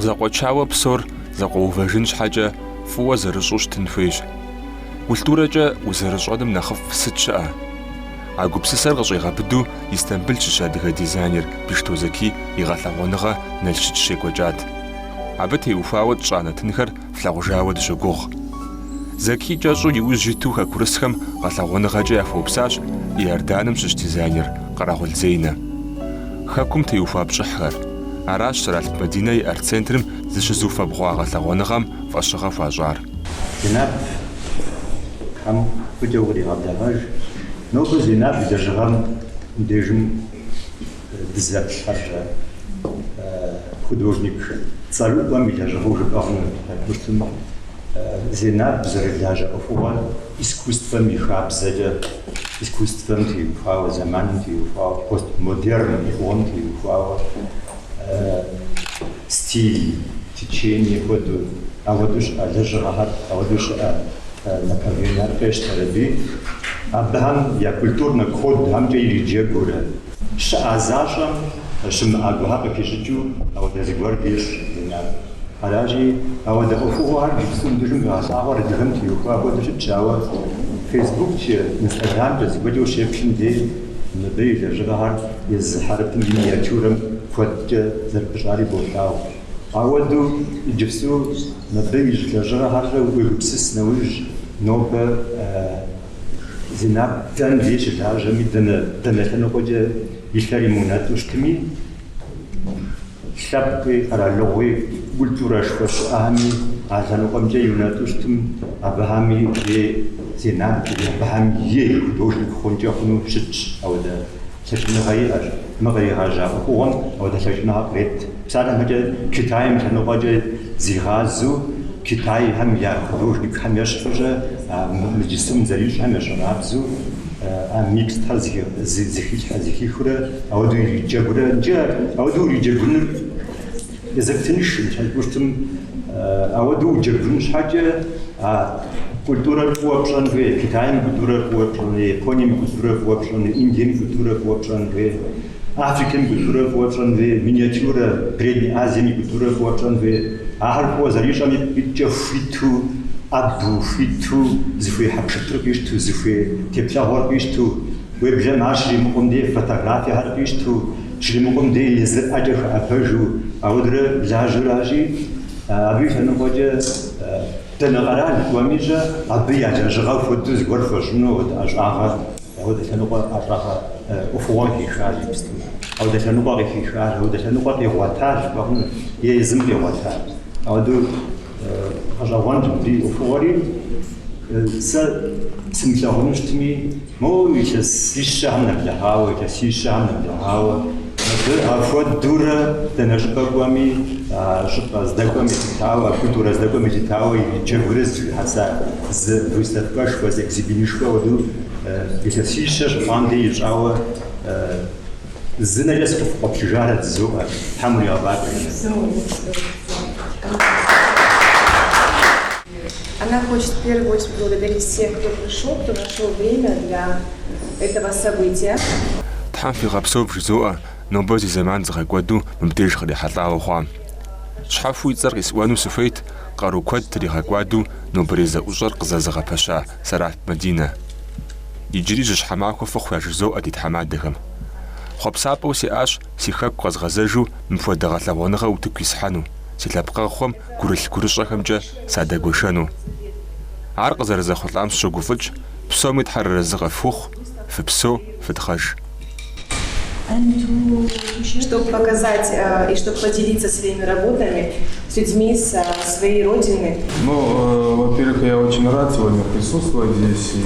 зэкъуэчауэ псор зэкъуэувэжын щхьэкӏэ фӏыуэ зэрыщӏэу щытын хуейщ. Культурэкӏэ узэрыщӏэным нэхъыфӏ сыт щыӏэ? А гупсысэр къыщӏигъэбыду Истамбыл щыщ адыгэ дизайнер Бещто Зэки и гъэлъэгъуэныгъэ Налщыч щекӏуэкӏат. Абы теухуауэ тщӏа нэтынхэр флъагъужауэ дыщогугъ. Зэки кӏэщӏу иужь иту хэкурысхэм гъэлъэгъуэныгъэкӏэ яхуэупсащ Иорданым щыщ дизайнер Къэрэгъул Зейнэ. Хэкум теухуа пщӏыхьхэр. Аращ Сэралъп Мадинэ и арт-центрым зыщызыуфэбгъуа гъэлъэгъуэныгъэм фӏэщыгъэ хуащӏар. Зенаб, Тхьэм фӏыкӏэ укъригъэблэгъэж. Нобэ Зенаб и лэжьыгъэм дежым дызэплъхэр художник цӏэрыӏуэм и лэжьыгъэу жыпӏэ хъуну. Допустим, Зенаб зэрылажьэ ӏуэхугъуэр искусствэм и хабзэкӏэ, искусствэм теухуауэ, зэманым теухуауэ, постмодерн ӏуэхугъуэм теухуауэ стиль, течение хуэдэу, ауэдэу щыӏэ лэжьыгъэхэр, ауэдэу щыӏэ направлениехэр къещтэр аби, абыхэм я культурнэ кодхэмкӏэ ириджэгуурэ, щыӏэ защӏэм щымыӏэ гуэрхэр къыхищӏыкӏыу ауэдэ зыгуэр ещӏ Зенаб. Аращи, ауэдэ ӏуэхугъуэхэр иджыпсту мыбдежым къигъэлъагъуэр адыгэм теухуа хуэдэу щытщ, ауэ Фейсбуккӏэ, Инстаграмкӏэ зыгуэркӏэ ущеплъым дей мыбы и лэжьыгъэхэр езы хьэрыпым и миниатюрэм куэдкӏэ зэрыпыщӏари болъагъу. Ауэдэу иджыпсту мыбы ищӏ лэжьыгъэхэр уегупсыс нэужь, нобэ Зенаб дэнэ дей щылажьэми, дэнэ лъэныкъуэкӏэ и лъэр имыунэтӏу щытми, лъэпкъи, къэралыгъуи, культурэшхуэ щыӏэхэми а лъэныкъуэмкӏэ иунэтӏу щытым, абыхэми ей Зенаб, абыхэм ей художник хъункӏэ хъуну щытщ, ауэдэ лъэкӏыныгъэ иӏэщ. Мы къригъэжьа ӏуэхугъуэм ауэдэ лъэкӏыныгъэ кърет. Псалъэм щхьэкӏэ, Китайм лъэныкъуэкӏэ зигъазэу, Китайхэм я художникхэм ещхьу-щэ, а мы иджыпстум зэрищӏхэм ещхьырабзэу, а микстхэр зыхилъхьэ зыхихыурэ, ауэдэу ириджэгурэ, иджы ауэдэу уриджэгуныр езыр тыншым, щхьэ жыпӏэу щытым, ауэдэу уджэгун щхьэкӏэ а культурэр фӏыуэ пщӏэн хуей, Китайм и культурэр фӏыуэ пщӏэн хуей, Японием и культурэр фӏыуэ пщӏэн хуей, Индием и культурэр фӏыуэ пщӏэн хуей, Африкэм и культурэр фӏыуэ пщӏэн хуей, миниатюрэ, Средний Азием и культурэр фӏыуэ пщӏэн хуей. Ахэр фӏыуэ зэрищӏэм ипкъ иткӏэ хуиту ӏэбэу, хуиту зыхуей хьэпшыпыр къищтэу, зыхуей теплъэгъуэр къищтэу, уеблэмэ ар щримыкъум дей фотографиехэр къищтэу, щримыкъум дей езыр ӏэкӏэ хэӏэбэжу, ауэдурэ лажьэуращи, абы и лъэныкъуэкӏэ дэнэ къэрал кӏуэми-щэ, абы я лэжьыгъэ хуэдэу зыгуэр хуэщӏыну апхуэдэ ӏэщӏагъэ, апхуэдэ лъэныкъуэ ӏэщӏагъэ ӏуэхугъуэ къыхихащ иджыпсту. Апхуэдэ лъэныкъуэ къыхихащ, апхуэдэ лъэныкъуэ къигъуэтащ жыпӏэ хъуну, е езым къигъуэта. Апхуэдэу гъэщӏэгъуэнщ мыбы и ӏуэхугъуэри. Сэ сымылъагъуну щытми, моуэ илъэсищэхэм нэблэгъауэ, илъэсищэхэм нэблэгъауэ, мыбы апхуэдэурэ дэнэ щӏыпӏэ кӏуэми, а щӏыпӏэ здэкӏуэм елъытауэ, а культурэ здэкӏуэм елъытауэ ириджэгурэ зэхуихьэса зы выставкэшхуэ, зы экзибинышхуэ хуэдэу илъэсищэ щыхъуам дей ищӏауэ зы нэкӏэ сыкъыфхукъуэплъыжарэт жызоӏэ, Тхьэм уригъэфӏакӏуэ. Она хочет в первую очередь поблагодарить всех, кто пришел, кто нашел время для этого события. Тхьэм фигъэпсэу вжызоӏэ, нобэ зи зэман зыгъэкӏуэду мыбдеж кърихьэлӏауэ хъуам. Щхьэхуэу и цӏэр къисӏуэну сыхуейт къару куэд тригъэкӏуадэу нобэрей зэӏущӏэр къызэзыгъэпэща Сэралъп Мадинэ. Иджыри жьыщхьэ махуэ фыхъу яжызоӏэ ди тхьэмадэхэм. Хъуэпсапӏэу сиӏащ си хэку къэзгъэзэжу мыпхуэдэ гъэлъэгъуэныгъэ утыку исхьэну, си лъэпкъэгъухэм гурылъ-гурыщӏэхэмкӏэ садэгуэшэну. Ар къызэрызэхъулӏам сыщогуфӏыкӏ, псоми Тхьэр арэзы къыфхухъу, фыпсэу, фытхъэж. Чтобы показать и чтобы поделиться своими работами с людьми со своей родины. Ну, во-первых, я очень рад сегодня присутствовать здесь и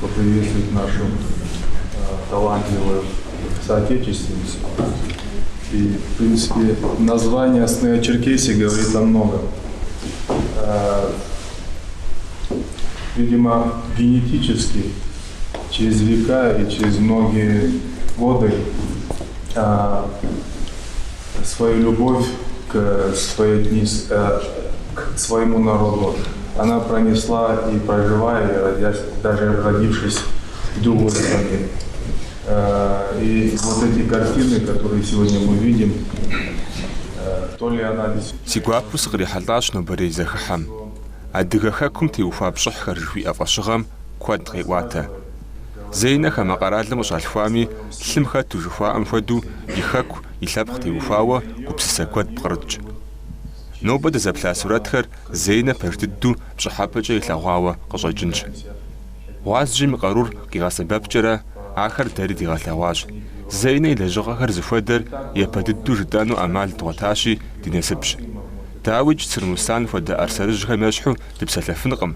поприветствовать нашу талантливую соотечественницу. И, в принципе, название «Сны о Черкесии» говорит о многом. Видимо, генетически через века и через многие годы свою любовь к, своей, к своему народу она пронесла и проживая, и родясь, даже родившись в другой стране. И вот эти картины, которые сегодня мы видим, То ли она действительно... Си гуапэу сыкърихьэлӏащ нобэрей зэхыхьэм. Адыгэ хэкум теухуа пщӏыхьхэр жыхуиӏэ фӏэщыгъэм куэд къеӏуатэ. Зейнэ хамэ къэралым къыщалъхуами, лъым хэту жыхуаӏэм хуэдэу и хэку, и лъэпкъ теухуауэ гупсысэ куэд пкърытщ. Нобэ дызэплъа сурэтхэр Зейнэ пэж дыдэу пщӏыхьэпӏэкӏэ илъэгъуауэ къыщӏэкӏынщ. Гъуазджэм и къарур къигъэсэбэпкӏэрэ ахэр дэри дигъэлъэгъуащ. Зейнэ и лэжьыгъэхэр зыхуэдэр япэ дыдэу жытӏэну ӏэмал дгъуэтащи, ди насыпщ. Дауикӏ, Црым Руслан хуэдэ ӏэрсэрыжьхэм ещхьу дыпсэлъэфынкъым,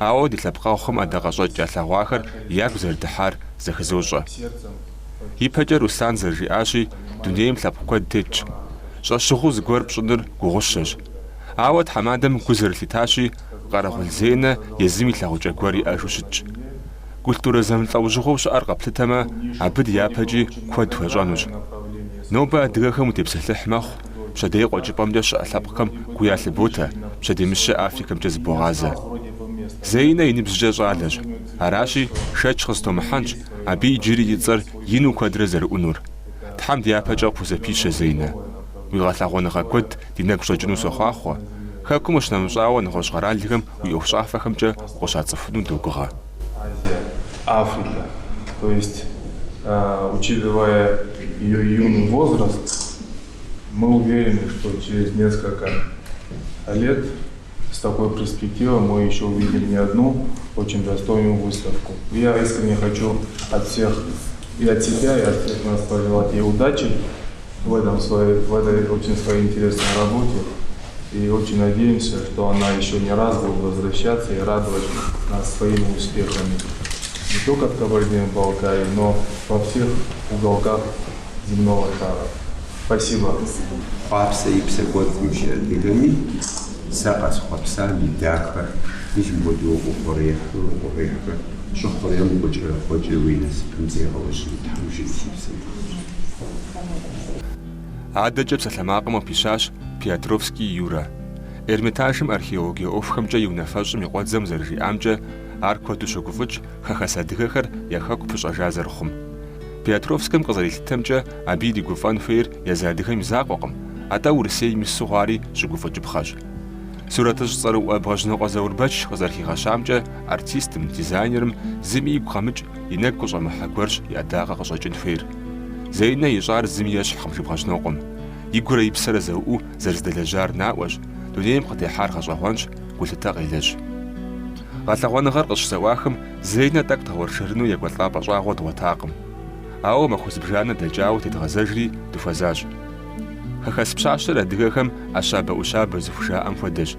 ауэ ди лъэпкъэгъухэм ӏэдакъэщӏэкӏ ялъэгъуахэр ягу зэрыдыхьар зэхызощӏэ. Ипэкӏэ Руслан зэрыжиӏащи, дунейм лъэпкъ куэд тетщ. Щӏэщыгъуэу зыгуэр пщӏыныр гугъущэщ. Ауэ тхьэмадэм гу зэрылъитащи, Къэрэгъул Зейнэ езым и лъагъукӏэ гуэр иӏэжу щытщ. Культурэ зэмылӏэужьыгъуэу щыӏэр къэплъытэмэ, абы дяпэкӏи куэд хуэщӏэнущ. Нобэ адыгэхэм утепсэлъыхь мэхъу, пщэдей къуэкӏыпӏэмкӏэ щыӏэ лъэпкъхэм гу ялъыботэ, пщэдеймыщэ Африкэмкӏэ зыбогъазэ. Зейнэ и ныбжькӏэ щӏалэщ. Аращи, шэч къызытомыхьэнщ, абы иджыри и цӏэр ину куэдрэ зэрыӏунур. Тхьэм дяпэкӏэ къыпхузэпищэ, Зейнэ. Уи гъэлъэгъуэныгъэ куэд ди нэгу щӏэкӏыну сохъуахъуэ. Хэкум къыщынэмыщӏауэ нэгъуэщӏ къэралхэм уи ӏуэхущӏафэхэмкӏэ укъыщацӏыхуну догугъэ. Азия, Африка. То есть, учитывая ее юный возраст, мы уверены, что через несколько лет с такой перспективой мы еще увидим не одну очень достойную выставку. Я искренне хочу от всех, и от себя, и от всех нас пожелать ей удачи в, этом своей, в этой очень своей интересной работе. И очень надеемся, что она еще не раз будет возвращаться и радовать нас своими успехами. Не только в Кабардино-Балкарии, но во всех уголках земного шара. Спасибо. Хъуапсэ и псэ кӏуэцӏым жи адыгэми, сэ къэсхъуэпсам и дахэр, мис мыпхуэдэу укъыхъурехьыр, укъыхъурехьыр, щӏы хъурейм укъыкӏэрыхъуэкӏыр уи насыпым зегъэужьын Тхьэм жиӏэ си псэм. Адэкӏэ псалъэмакъым къыпищащ Пиотровский Юрэ. Эрмитажым археологие ӏуэхухэмкӏэ и унафэщӏым и къуэдзэм зэрыжиӏамкӏэ, ар куэду щогуфӏыкӏ хэхэс адыгэхэр я хэку пыщӏэжа зэрыхъум. Пиотровскэм къызэрилъытэмкӏэ, абы иригуфӏэн хуейр езы адыгэм и закъуэкъым, атӏэ Урысейм ису хъуари щыгуфӏыкӏыпхъэщ. Сурэтыщӏ цӏэрыӏуэ Бгъэжьнокъуэ Заурбэч къызэрыхигъэщамкӏэ, артистым, дизайнерым зыми игу къэмыкӏ, и нэгу къыщӏэмыхьэ гуэрщ и ӏэдакъэ къыщӏэкӏын хуейр. Зейнэ ищӏар зыми ещхькъым, жи Бгъэжьнокъуэм. Игурэ и псэрэ зэуӏуу зэрызэдэлэжьар наӏуэщ, дунейм къытехьар гъэщӏэгъуэнщ, гулъытэ къелэжь. Гъэлъэгъуэныгъэр къыщызэӏуахым Зейнэ тӏэкӏу дгъэуэршэрыну екӏуэлӏапӏэ щӏагъуэ дгъуэтакъым. Ауэ махуэ зыбжанэ дэкӏауэ тедгъэзэжри дыхуэзащ. Хэхэс пщащэр адыгэхэм ӏэщабэ-ӏущабэ зыхужаӏэм хуэдэщ.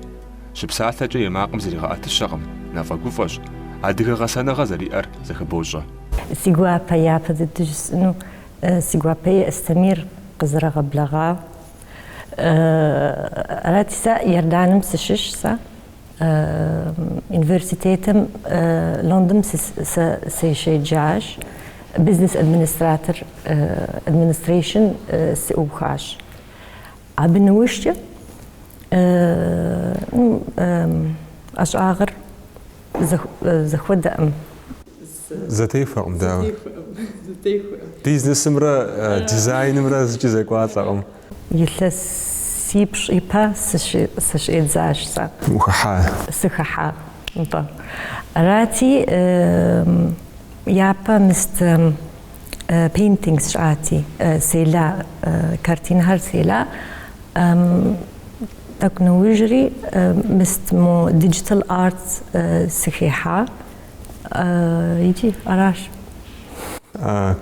Щыпсалъэкӏэ и макъым зригъэӏэтыщэкъым, нэфӏэгуфӏэщ, адыгэ гъэсэныгъэ зэриӏэр зэхыбощӏэ. Си гуапэ япэ дыдэу жысӏэну, си гуапэ Астемир къызэрагъэблэгъа. Арати, сэ Иорданым сыщыщ сэ. Университетым Лондон сыщеджащ, бизнес администратор administration сыухащ. Абы нэужькӏэ ӏэщӏагъэр зэхуэдэкъым. Зэтехуэкъым, дауэ? Бизнесымрэ дизайнымрэ зыкӏи зэкӏуалӏэкъым. Илъэсипщӏ ипэ сыщӏедзащ сэ. Ухыхьа? Сыхыхьа, нтӏэ. Арати, япэ мыст painting сщӏати, села, картинхэр села. Тӏэкӏу нэужьри мыст мо digital art сыхехьа. Икӏи аращ.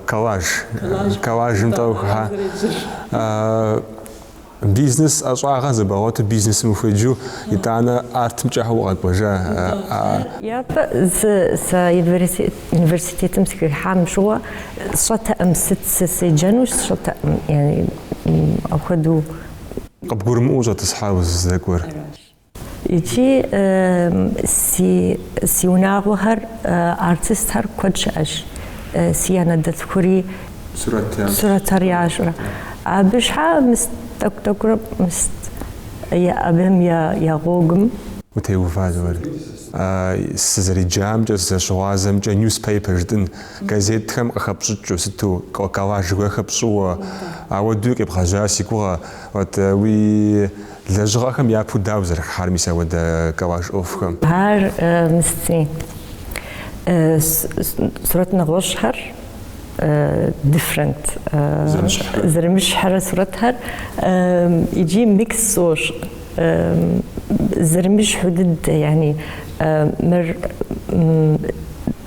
Коллаж. Коллажым тӏэ ухыхьа. Бизнес ӏэщӏагъэ зэбгъэгъуэту бизнесым ухуеджэу, итӏанэ артымкӏэ укъэкӏуэжа. Япэ сэ университетым сыхыхьам щыгъуэ сщӏэтэкъым сыт сыседжэну сщӏэтэкъым, апхуэдэу. Къыбгурымыӏуэу ущӏэтӏысхьа уздэкӏуэр? Икӏи си си унагъуэхэр артистхэр куэд щыӏэщ. Си анэ дэлъхури сурэтхэр ящӏрэ. Абы щхьа мыс тӏэкӏу-тӏэкӏурэ мыс абыхэм я гъуэгум. Утеува зыгуэр. Сызэреджамкӏэ, сызэрыщыгъуазэмкӏэ, newspaper жытӏэн, газетхэм къыхэпщӏыкӏыу, сыту, коллаж гуэрхэр пщӏыуэ, ауэдуи къебгъэжьа си гугъэ. Вот уи лэжьыгъэхэм япэу дауэ узэрыхыхьар мис ауэдэ коллаж ӏуэхухэм? Ар мысти. Сурэт нэгъуэщӏхэр different. Зэрымыщхьэрэ сурэтхэр иджы микс сощӏ. Зэрымыщхьу дыдэ, яни мыр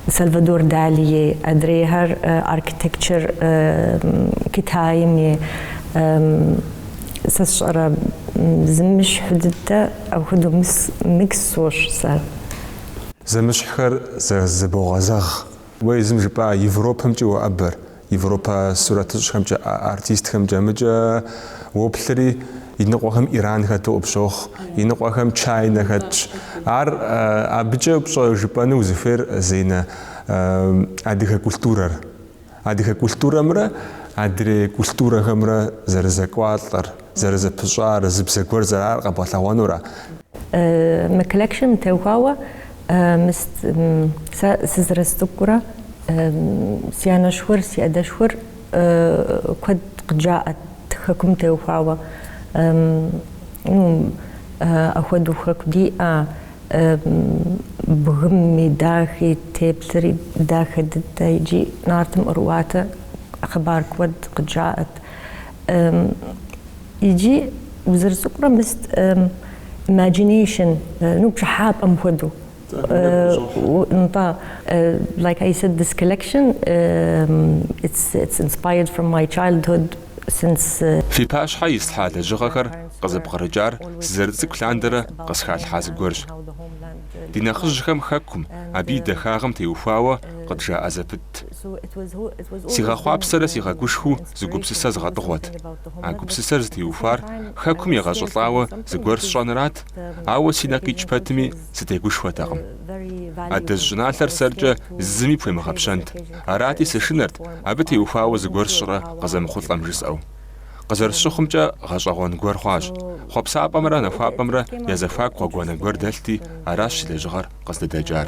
Сальвадор Дали ей, адрейхэр architecture Китайм ей. Сэ сщӏэрэ зэмыщхьу дыдэ апхуэдэу микс сощӏ сэ. Зэмыщхьхэр зэбогъэзэгъ. Уэ езым жыпӏа Европэмкӏи уоӏэбэр, Европэ сурэтыщӏхэмкӏэ, артистхэмкӏэ, мыкӏэ уоплъри, иныкъуэхэм Иран хэту къыпщохъу, иныкъуэхэм Чайнэ хэтщ. Ар абыкӏэ пщӏэ жыпӏэну узыхуейр, Зейнэ, адыгэ культурэр. Адыгэ культурэмрэ адрей культурэхэмрэ зэрызэкӏуалӏэр, зэрызэпыщӏар, зы бзэ гуэр зэраӏэр къэбгъэлъэгъуэнура? Мы коллекшэным теухуауэ Сэ сызэрысцӏыкӏурэ си анэшхуэр, си адэшхуэр куэд къыджаӏэт хэкум теухуауэ. Ну, апхуэдэу хэку диӏэ, бгыми дахи, теплъэри дахэ дыдэ иджы нартым ӏуэрыӏуатэ хъыбар куэд къыджаӏэт. Иджы узэрыцӏыкӏурэ мыст imagination, ну, пщӏыхьэпӏэм хуэдэу. Нтӏэ, like I said, this collection, it's, it's inspired from my childhood since... Фи пащхьэ ислъхьа лэжьыгъэхэр къызыпкърыкӏар сызэрыцӏыкӏу лъандэрэ къысхалъхьа зыгуэрщ. Ди нэхъыжьхэм хэкум, абы и дахагъэм теухуауэ къыджаӏэ зэпытт. Сигъэхъуапсэрэ сигъэгушхуу зы гупсысэ згъэтӏыгъуэт. А гупсысэр зытеухуар хэкум егъэщӏылӏауэ зыгуэр сщӏэнырат, ауэ си нэ къикӏ пэтми, сытегушхуэтэкъым. Адэжь щӏыналъэр сэркӏэ зыми пхуемыгъэпщэнт. Арати, сышынэрт, абы теухуауэ зыгуэр сщӏырэ къызэмыхъулӏэм жысӏэу. Къызэрысщыхъумкӏэ, гъэщӏэгъуэн гуэр хъуащ. Хъуэпсапӏэмрэ нахуапӏэмрэ я зэхуаку гъуэгуанэ гуэр дэлъти, аращ си лэжьыгъэр къыздыдэкӏар.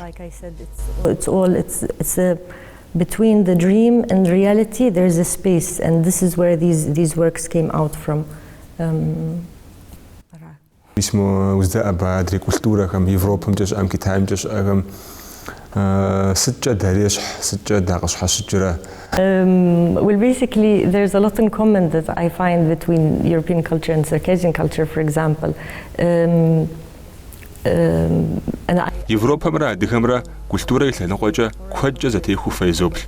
Between the dream and reality there is a space and this is where these, these works came out from. Мис мо уздэӏэба адрей культурэхэм, Европэмкӏэ щыӏэм, Китаймкӏэ щыӏэхэм сыткӏэ дарещхь, сыткӏэ дакъыщхьэщыкӏрэ? Well, basically, there's a lot in common that I find between European culture and Circassian culture, for example. Европэмрэ адыгэмрэ культурэ и лъэныкъуэкӏэ куэдкӏэ зэтехуэу фэ изоплъ.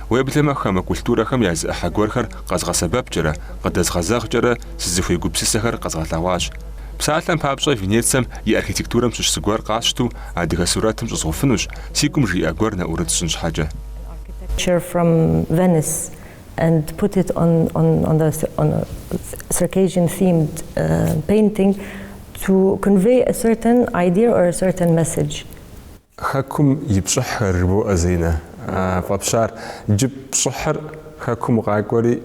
Уеблэмэ хамэ культурэхэм я зы ӏыхьэ гуэрхэр къэзгъэсэбэпкӏэрэ, къыдэзгъэзэгъкӏэрэ сызыхуей гупсысэхэр къэзгъэлъэгъуащ. Псалъэм папщӏэ, Венецэм и архитектурэм щыщ зыгуэр къасщту адыгэ сурэтым щӏызгъуфынущ, си гум жиӏэ гуэр нэӏурыт сщӏын щхьэкӏэ. From Venice and put it on, on, on, the, on a Circassian themed painting to convey a certain idea or a certain message. Хэкум и пщӏыхьхэр жыбоӏэ, Зейнэ, фӏэпщар. Иджы пщӏыхьыр хэкум укъакӏуэри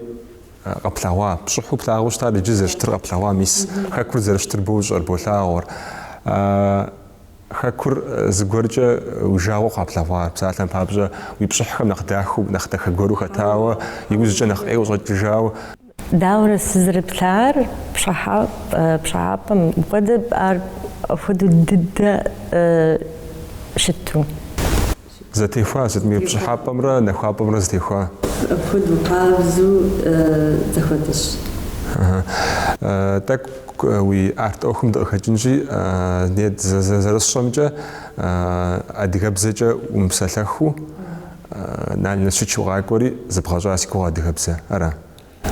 къэплъэгъуа. Пщӏыхьу плъагъуу щытар иджы зэрыщытыр къэплъэгъуа, мис хэкур зэрыщытыр бощӏэр, болъагъур. Хэкур зыгуэркӏэ уи жагъуэ хъуа плъэгъуа, псалъэм папщӏэ, уи пщӏыхьхэм нэхъ дахэу, нэхъ дахэ гуэру хэтауэ, иужькӏэ нэхъ ӏейуэ щӏэкӏыжауэ. Дауэрэ сызэрыплъар пщӏыхьэпӏэм хуэдэ ар апхуэдэу дыдэ щыту. Зэтехуа, сытми пщӏыхьэпӏэмрэ нахуапӏэмрэ зэтехуа? Апхуэдэу къабзэу зэхуэдэщ. Тӏэкӏу уи арт ӏуэхум дыкъыхэкӏынщи, нет, зэрысщӏэмкӏэ, адыгэбзэкӏэ умыпсэлъэхыу, Налщыч укъакӏуэри зэбгъэщӏа си гугъэ адыгэбзэ, ара?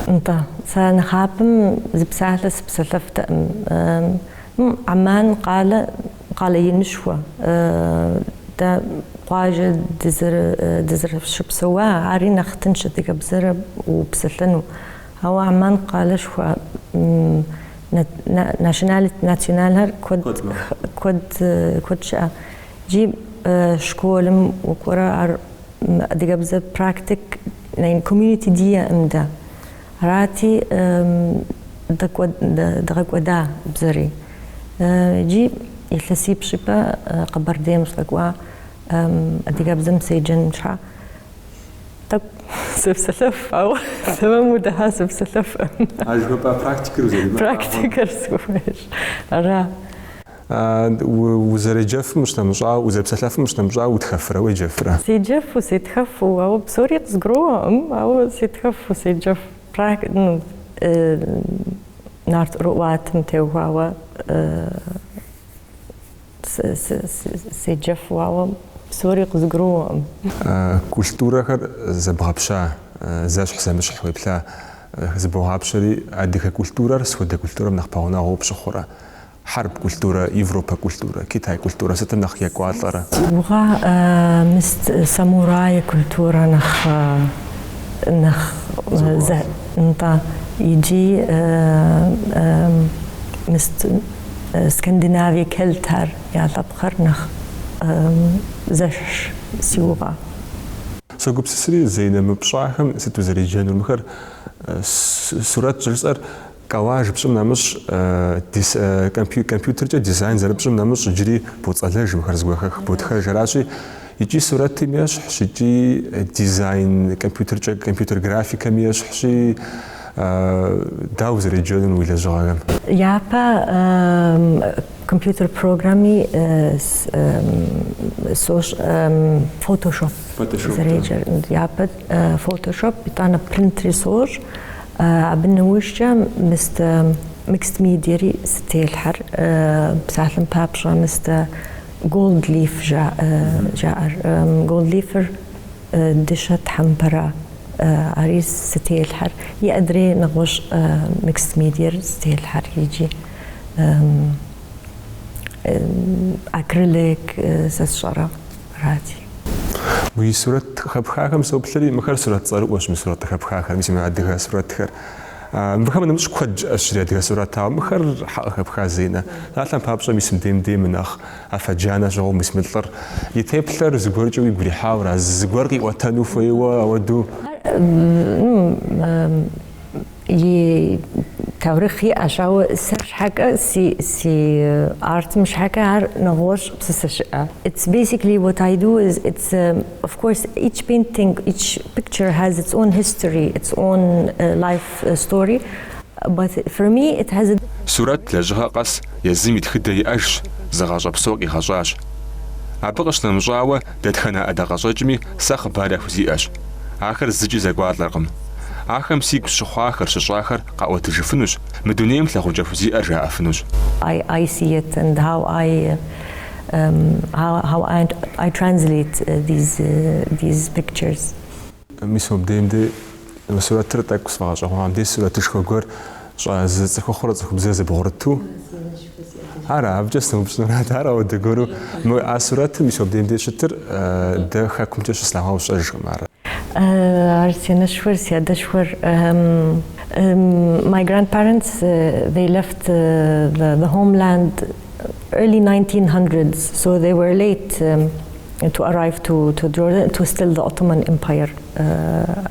Нтӏэ, сэ нэхъапэм зы псалъэ сыпсэлъэфтэкъым. Амман къалэ, къалэ инышхуэ. Дэ къуажэ дызэрыщыпсэуа, ари нэхъ тынш адыгэбзэрэ упсэлъэну. Ауэ Амман къалэшхуэ националхэр куэд, куэд, куэд щыӏэ. Иджы школым укӏуэрэ ар адыгэбзэ практик community диӏэкъым дэ. Арати, дгъэкӏуэда бзэри. Иджы. Илъэсипщӏ ипэ Къэбэрдейм сыкъэкӏуа адыгэбзэм седжэн щхьа. Тӏэкӏу сопсэлъэф, ауэ тэмэму дыхьа сопсэлъэфкъым. А жыхуэпӏа практикэр узэримыӏэр. Практикэр сыхуейщ. Ара. Узэреджэфым къыщынэмыщӏауэ, узэпсэлъэфым къыщынэмыщӏауэ утхэфрэ, уеджэфрэ? Седжэфу, сетхэфу, ауэ псори къызгурыӏуэкъым, ауэ сетхэфу, седжэф. Ну, нарт ӏуэрыӏуатэм теухуауэ седжэфу, ауэ псори къызгурыӏуэкъым. Культурэхэр зэбгъэпща, зэщхь-зэмыщхь уеплъа, зыбогъапщэри, адыгэ культурэр сыт хуэдэ культурэм нэхъ пэгъунэгъуу пщыхъурэ? Хьэрып культурэ, Европэ культурэ, Китай культурэ сытым нэхъ екӏуалӏэрэ? Си гугъэ мыст самурай культурэ нэхъ нэхъ нтӏэ иджи мыст Скандинавие кельтхэр я лъэпкъхэр нэхъ зэщхьщ си гугъэ. Согупсысри, Зейнэ, мы пщӏахэм сыт узэреджэнур? Мыхэр сурэт щӏыжысӏэр Коллаж пщӏым нэмыщӏ, компьютеркӏэ дизайн зэрыпщӏым нэмыщӏ иджыри боцӏэлэж мыхэр зыгуэхэх, ботхэж аращи, икӏи сурэтым ещхьщ, икӏи дизайн компьютеркӏэ, компьютер графикэми ещхьщи, дауэ узэреджэнур уи лэжьыгъэхэм? Япэ компьютер программи сощӏ Photoshop зэреджэр. Япэ Photoshop, итӏанэ принтри сощӏ. Абы нэужькӏэ мыст mixed media-ри сытелъхьэр, псалъэм папщӏэ мыст gold leaf жаӏэр. Gold leaf-р дыщэ тхьэмпэра, ари сытелъхьэр. И адрей нэгъуэщӏ mixed media-р сытелъхьэр иджи. Акрилик сэ сщӏэрэ, арати. Уи сурэт къыхэпхахэм соплъри, мыхэр сурэт цӏэрыӏуэщ, мы сурэт къыхэпхахэр, мис мы адыгэ сурэтхэр. Мыбыхэм нэмыщӏ куэд щыӏэщ иджыри адыгэ сурэт, ауэ мыхэр щхьэ къыхэпха Зейнэ? Псалъэм папщӏэ, мис мыдей мыдей мы нэхъ афэ джанэ щыгъыу мис мы лӏыр. И теплъэр зыгуэркӏэ уигу ирихьауэ ара, зыгуэр къиӏуэтэну хуейуэ ауэдэу? И таурыхъ иӏэщ, ауэ сэр щхьэкӏэ, си, си артым щхьэкӏэ ар нэгъуэщӏ псысэ щыӏэ. It's basically what I do is it's of course each painting, each picture has its own history, its own life story, but for me it has a. Сурэт лэжьыгъэ къэс езым и тхыдэ иӏэжщ, зы гъащӏэ псо къигъэщӏащ. Абы къыщынэмыщӏауэ, дэтхэнэ ӏэдакъэщӏэкӏми сэ хъыбар яхузиӏэщ. Ахэр зыкӏи зэкӏуалӏэркъым. Ахэм сигу щыхъуахэр, щыщӏахэр къаӏуэтыжыфынущ, мы дунейм лъагъукӏэ хузиӏэр жаӏэфынущ. I, I see it and how I, um, how, how I, I translate these, these pictures. Мис мыбдей мыбдей мы сурэтыр тӏэкӏу сфӏэгъэщӏэгъуэн, мыбдей сурэтышхуэ гуэр щӏа зы цӏыхухъурэ цӏыхубзрэ зэбгъурыту. Ара, абыкӏэ сыноупщӏынурат, ар ауэдэ гуэру. Мы а сурэтым мис мыбдей мыбдей щытыр дэ хэкумкӏэ щыслъэгъуауэ сщӏэжкъым ар. Ар си анэшхуэр, си адэшхуэр. My grandparents, they left the, the homeland early 1900s, so they were late to arrive to, to Jordan. It was still the Ottoman Empire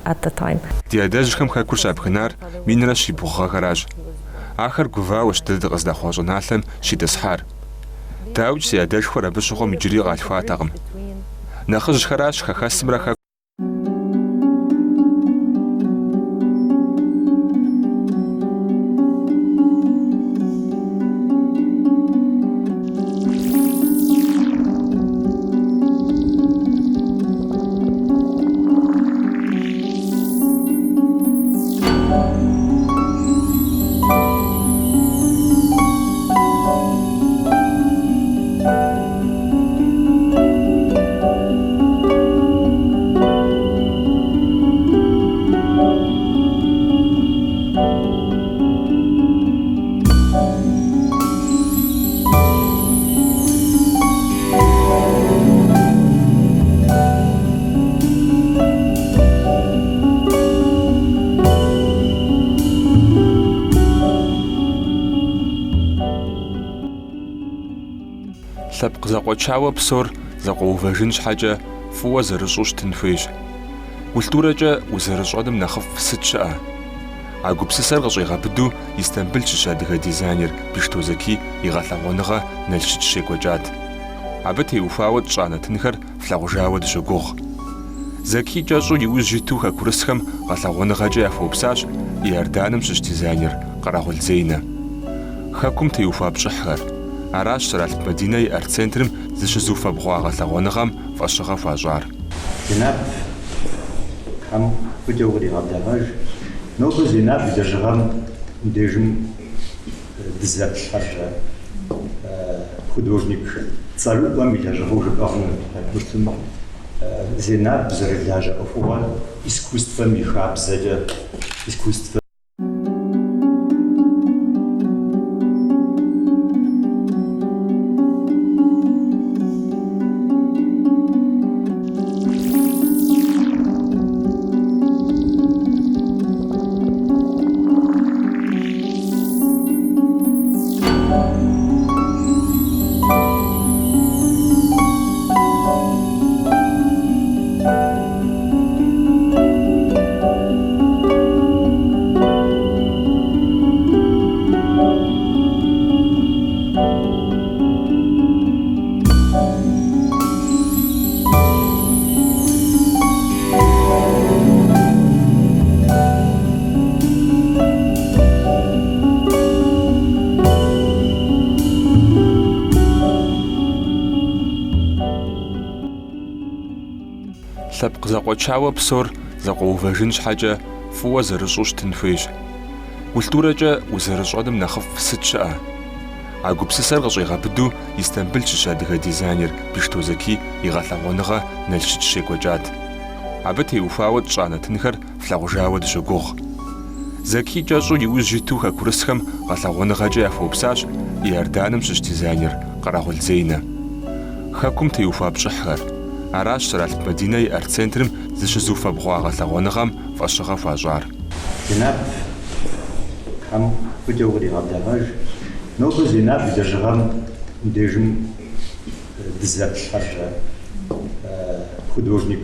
at the time. Ди адэжьхэм хэкур щабгынар минрэ щибгъу гъэхэращ. Ахэр гувауэщ дэ дыкъыздэхъуа щӏыналъэм щитӏысхьар. Дауикӏ, си адэшхуэр абы щыгъуэм иджыри къалъхуатэкъым. Нэхъыжьхэращ хэхэсымрэ хэкумрэ. Лъэпкъ зэкъуэчауэ псор зэкъуэувэжын щхьэкӏэ фӏыуэ зэрыщӏэу щытын хуейщ. Культурэкӏэ узэрыщӏэным нэхъыфӏ сыт щыӏэ? А гупсысэр къыщӏигъэбыду Истамбыл щыщ адыгэ дизайнер Бишто Зэки и гъэлъэгъуэныгъэ Налщыч щекӏуэкӏат. Абы теухуауэ тщӏа нэтынхэр флъагъужауэ дыщогугъ. Зэки кӏэщӏу иужь иту хэкурысхэм гъэлъэгъуэныгъэкӏэ яхуэупсащ Иорданым щыщ дизайнер Къэрэгъул Зейнэ. Хэкум теухуа пщӏыхьхэр. Аращ Сэралъп Мадинэ и арт-центрым зыщызыуфэбгъуа гъэлъэгъуэныгъэм фӏэщыгъэ хуащӏар. Зенаб, Тхьэм фӏыкӏэ укъригъэблэгъэж. Нобэ Зенаб и лэжьыгъэм дежым дызэплъхэр художник цӏэрыӏуэм и лэжьыгъэу жыпӏэ хъуну. Допустим, Зенаб зэрылажьэ ӏуэхугъуэр искусствэм и хабзэкӏэ, искусствэ. Лъэпкъ зэкъуэчауэ псор зэкъуэувэжын щхьэкӏэ фӏыуэ зэрыщӏэу щытын хуейщ. Культурэкӏэ узэрыщӏэным нэхъыфӏ сыт щыӏэ? А гупсысэр къыщӏигъэбыду Истамбыл щыщ адыгэ дизайнер Бишто Зэки и гъэлъэгъуэныгъэ Налщыч щекӏуэкӏат. Абы теухуауэ тщӏа нэтынхэр флъагъужауэ дыщогугъ. Зэки кӏэщӏу иужь иту хэкурысхэм гъэлъэгъуэныгъэкӏэ яхуэупсащ Иорданым щыщ дизайнер Къэрэгъул Зейнэ. Хэкум теухуа пщӏыхьхэр. Аращ Сэралъп Мадинэ и арт-центрым зыщызыуфэбгъуа гъэлъэгъуэныгъэм фӏэщыгъэ хуащӏар. Зенаб, Тхьэм фӏыкӏэ укъригъэблэгъэж. Нобэ Зенаб и лэжьыгъэм дежым дызэплъхэр художник.